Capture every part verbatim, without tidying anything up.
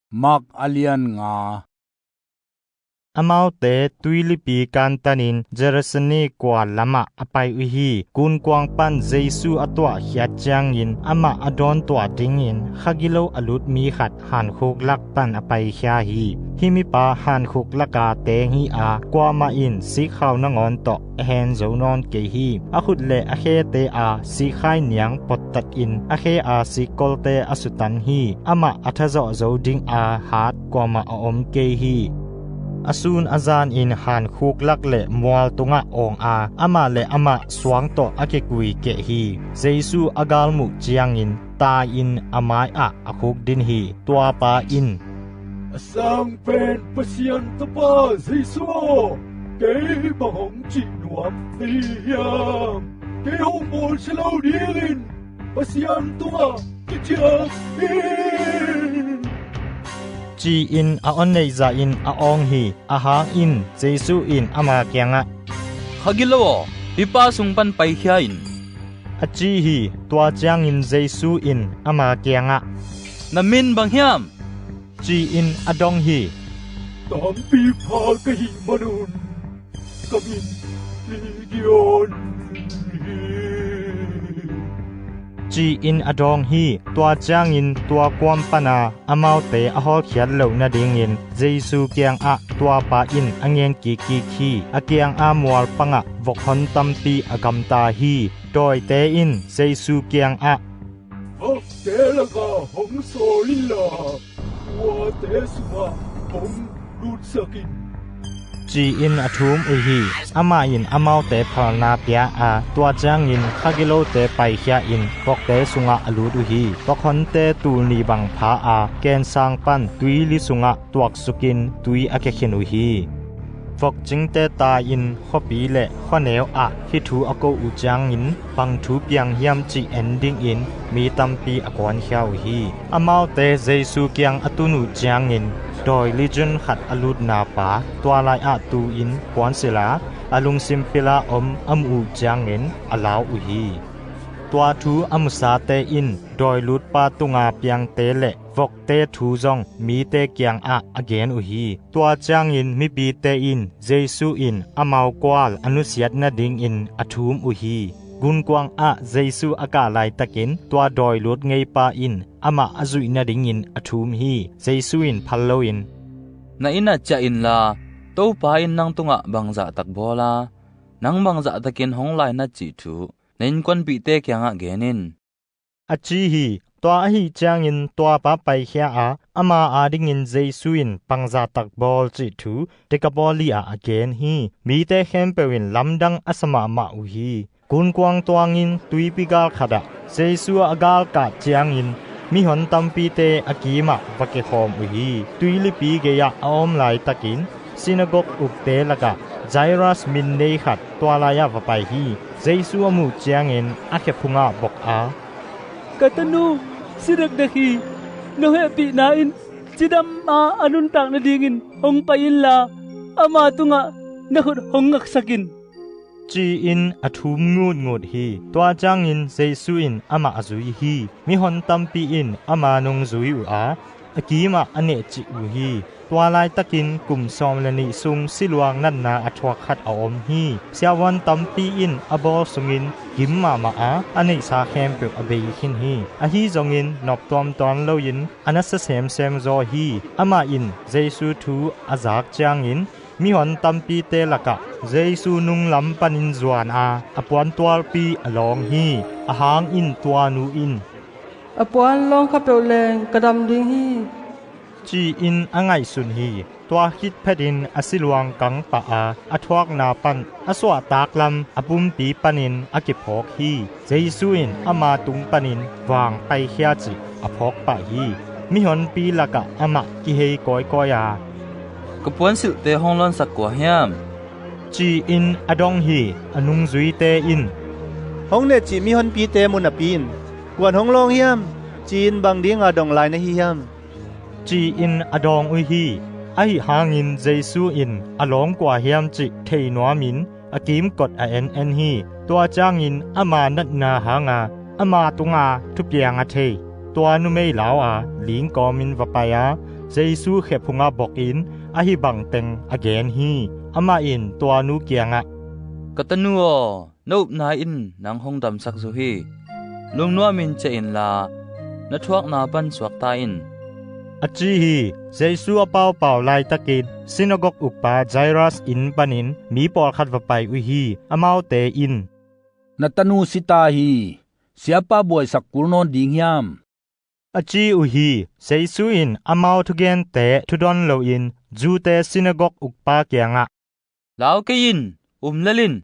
Mark a lian nga. Amaute tuilipi kantanin Genesareta kua lamah a pai uh hi. Gunkuang pan Jesu a tuahkhiat ciangin amah a dawntuah dingin khagilo a lut mi khat hankhuk lak pan a paikhia hi. Hih mipa hankhuk laka teng hi a, kuamah in sikkhau nangawn tawh a hen zo nawn kei hi. A khut le a khete a sikkhai niang pottatin a khe a sikkolte a sutan hi. Amah a thazawh zo ding a hat kuamah a om kei hi. A sun a zanin hankhuk lak le mual tungah awng a, amah le amah suang tawh a kikui keh hi. Jesu a galmuh ciangin tai-in a mai-ah a khukdin hi. Tuapa in, "A sangpen Pasian Tapa Jesu aw, kei bang hong cih nuam na hi hiam? Kei hong bawlsia lo dingin Pasian tungah kiciam hi," ci-in a on neihzah in a awng hi. Ahang in Jesu in ama kiangah, "Khagilo aw, hih pa sung pan paikhia in," a ci hi. Tua ciangin Jesu in ama kiangah, "Na min bang hiam?" ci-in a dong hi. "Tangpi pha ka hih manun ka min Legion hi," ci-in a dawng hi. Tua ciangin tua kuam pana amaute a hawlkhiat loh nadingin Jesu kiangah tuapa in a ngen kikkik hi. A kianga mual pangah vok hon tampi a gamta hi. Dawite in Jesu kiangah, "Vokte lakah hong sawl inla, kuate sungah hong lutsak in," ci-in a thum uh hi. Amah in amaute phalna pia a, tua ciangin khagilote paikhia in vokte sungah a lut uh hi. Vok honte tul nih bang pha a, kensang pan tuili sungah tuaksukin tui a kia khin uh hi. Vokcingte tai-in khuapi le khuaneu ah hih thu a ko uh ciangin bang thu piang hiam cih en dingin mi tampi a kuankhia uh hi. Amaute Jesu kiang a tun uh ciangin dawi Legion khat a lutna pa tua lai-ah tu-in puansilh a, a lungsim pila om a muh uh ciangin a lau uh hi. Tua thu a musate in dawi lutpa tunga piangte le vokte thu zong mite kiangah a gen uh hi. Tua ciangin mipite in Jesu in amau kual a nusiat nadingin a thum uh hi. Gunkuang ah Jesu a kah laitakin tua dawi lut ngeipa in amah a zuih nadingin a thum hi. Jesu in phal loin, "Na innah ciah inla, Topa in nang tungah bangzahtak bawl a, nang bangzahtakin hong laina cih thu na innkuanpihte kiangah gen in," a ci hi. Tua ahih ciangin tuapa paikhia a, ama adingin Jesu in bangzahtak bawl cih thu Dekapoli ah a gen hi. Mite khempeuh in lamdang a sa mahmah uh hi. Gunkuang tuangin tuipi gal khatah Jesu a galkah ciangin mihon tampite a kimah va kikhawm uh hi. Tuilipi gei-ah a om laitakin sinagog ukte lakah Jairus min nei khat tua lai-ah va pai hi. Jesu a muh ciangin a khe phungah bok a, "Ka tanu si dekdek hi. Na hehpihna in cidam a a nuntak nadingin hong pai inla, ama tungah na khut hong ngaksak in," ci-in a thum ngutngut hi. Tua ciangin Jesu in amah a zui hi. Mihon tampi in ama nung zui uh a, a kimah a nehcih uh hi. Tua laitakin kum sawm le nih sung siluang natna a thuak khat a om hi. Siavuan tampi in a bawl sungin gim mahmah a, a neihsa khempeuh a bei khin hi. Ahi zongin nop tuamtuam loin a nasa semsem zaw hi. Amah in Jesu thu a zak ciangin mihon tampite lakah Jesu nunglam panin zuan a, a puantualpi a lawng hi. Ahang in tua nu in, "A puan lawng kha peuh leng ka dam ding hi," ci-in a ngaihsun hi. Tua khit phetin a siluang kang pah a, a thuakna pan a suahtaklam a pumpi panin a kiphawk hi. Jesu in ama tung panin vang paikhia cih a phawk pah hi. Mihonpi lakah amah kihei kawikawi a, "Ka puansilhte hong lawnsak kua hiam?" ci-in a dong hi. A nungzuite in, "Hong nehcih mihonpite mu napi-in, 'Kuan hong lawng hiam?' ci-in bang dinga dong lai na hi hiam?" ci-in a dawng uh hi. Ahi hangin Jesu in a lawng kua hiam cih thei nuamin a kimkot a en en hi. Tua ciangin ama natna hanga ama tunga thupiang a thei Tua numei lau-a ling kawmin va pai-a, Jesu khe phungah bokin ahi bangteng a gen hi. Amah in tua nu kiangah, "Ka tanu aw, na upna in nang hong damsak zo hi. Lungnuamin ciah inla, na thuakna pan suakta in," a ci hi. Jesu a paupau laitakin sinagog ukpa Jairus inn panin mi pawlkhat va pai uh hi. Amaute in, "Na tanu si ta hi. Siapa buaisak kul nawn ding hiam?" a ci uh hi. Jesu in amau thugente thudon loin Jew-te sinagog ukpa kiangah, "Lau kei in, um lel in,"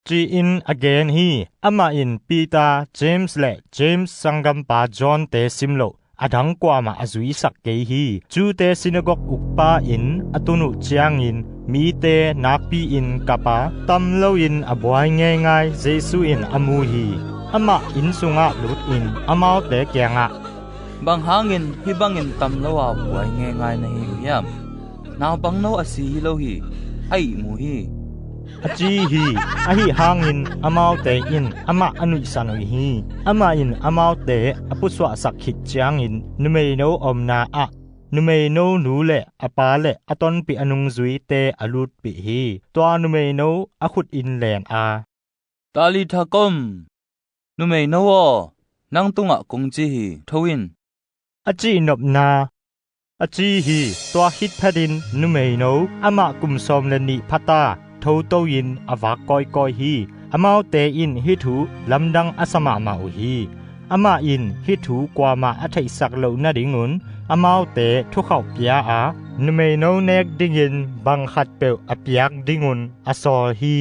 ci-in a gen hi. Amah in Peter, James le James sanggampa John-te sim loh adang kuamah a zuisak kei hi. Jew-te sinagog ukpa in a tun uh ciangin mite nakpi-in kap a, tam loin a buai ngeingai Jesu in a mu hi. Amah inn sungah lutin amaute kiangah, "Bang hangin hih bangin tam lo a buai ngeingai na hi uh hiam? Naupangno a si hi lo hi, a ihmu hi," a ci hi. Ahi hangin amaute in amah a nuihsan uh hi. Amah in amaute a pusuahsak khit ciangin numeino omna ah numeino nu le a pa le a tonpih a nungzuite a lutpih hi. Tua numeino a khut in len a, "Talitha kum, numeino aw, nang tungah kong ci hi, tho in," a cihnopna a ci hi. Tua khit phetin numeino amah kum sawm le nih phata thoto-in a vak kawikawi hi. Amaute in hih thu lamdang a sa mahmah uh hi. Amah in hih thu kuamah a theihsak loh nadingun amaute thukhauh pia a, numeino nek dingin bang khatpeuh a piak dingun a sawl hi.